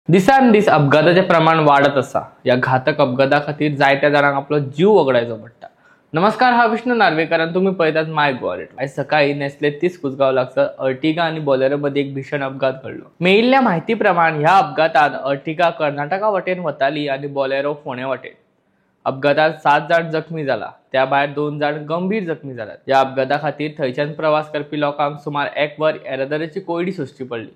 दिसान दीस अपघाताचें प्रमाण वाडत आसा. ह्या घातक अपघाता खातीर जायत्या जाणांक आपलो जीव वगडायचो पडटा. नमस्कार, हांव विष्णू नार्वेकर आनी तुमी पळयतात माय गोवा रेडिओ. आयज सकाळी नेस्ले 30 कुसगांव लागसर अर्टिगा आनी बोलेरो मदीं एक भीषण अपघात घडलो. मेळिल्ल्या म्हायती प्रमाण ह्या अपघातांत अर्टिगा कर्नाटका वटेन वताली आनी बोलेरो फोंडे वटेन. अपघातात 7 जाण जखमी जाला, त्या भायर 2 जाण गंभीर जखमी जाल्यात. ह्या अपघाता खातीर थंयच्यान प्रवास करपी लोकांक सुमार 1 वर येरादारीची कोंयडी सोंसची पडली.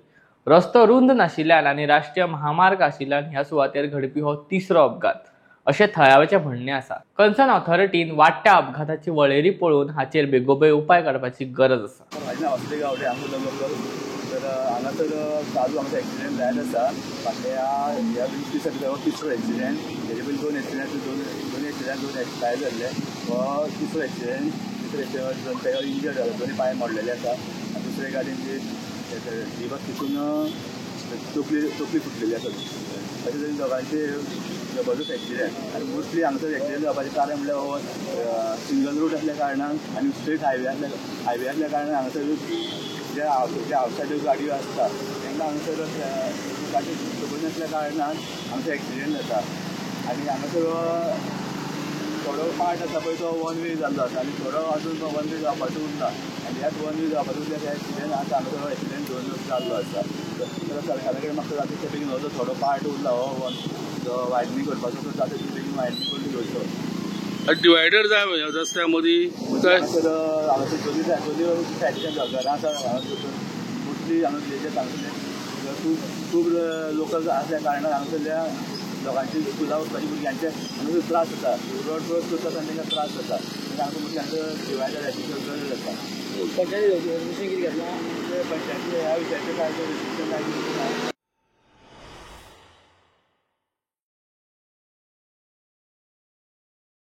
रस्तो रुंद नाशिल्ल्यान आनी राष्ट्रीय महामार्ग आशिल्ल्यान ह्या सुवातेर घडपी हो तिसरो अपघात अशें थळाव्याचें म्हणणें आसा. कन्सर्न ऑथॉरिटीन वाडट्या अपघाताची वळेरी पळोवन हाचेर बेगोबेग उपाय काडपाची गरज आसा. म्हाजें नांव वासुदेव गावडे, हांव लोकर. तर हांगासर चालू आमचो एक्सिडेंट जायत आसा. फाटल्या ह्या 20 दिसां भितर हो तिसरो एक्सिडेंट. हेजे पयलीं 2 एक्सिडेंट, दोन एक्सिडेंट 2 एक्सपायर जाल्ले. हो तिसरो एक्सिडेंट. तिसरो एक्सिडेंट ताका इंजर्ड जाला, दोनी पांय मोडलेले आसा. आनी दुसरे गाडयेन जी बस तितून तकली फुटलेली आसा. अशें तरेन दोगांचे जबरदस्त एक्सिडेंट. आनी मोस्टली हांगासर एक्सिडेंट जावपाचें कारण म्हणल्यार हो सिंगल रूट आसल्या कारणान आनी स्ट्रेट हायवे आसल्या कारणान हांगासर जे आवटसायड गाडयो आसता तांकां हांगासर गाडी खबर नासल्या कारणान हांगासर एक्सिडेंट जाता. आनी हांगासर थोडो पार्ट आसा पळय तो वन वे जाल्लो आसा आनी थोडो अजून वन वे जावपाचो उरला. आनी ह्याच वन वे जावपाचो उरल्या एक्सिडेंट आतां हांगासर एक्सिडेंट दोन जाल्लो आसा. तर सरकारा कडेन म्हाका जाता तितले बेगीन हो जो थोडो पार्ट उरला हो वन जो वायडनींग करपाचो तो जाता तितले बेगीन वायडनींग करून घेवचो. डिवायडर जाय रस्त्या मदीं. हांगासर हांगासर दोनी सायडीच्यान घरां आसा. हांगासर मोस्टली हांगा विलेजीस हांगासरले खूब खूब लोकल आसल्या कारणान हांगासरल्या लोकांची स्कुलां वचपाची भुरग्यांचे हांगासर त्रास जाता. रोड क्रॉस करता आसतना तांकां त्रास जाता. हांगासर भुरग्यांचो डिवायडराची गरज आसा. पंचायती कितें घेतला पंचायती ह्या विशयाचेर कांय ना.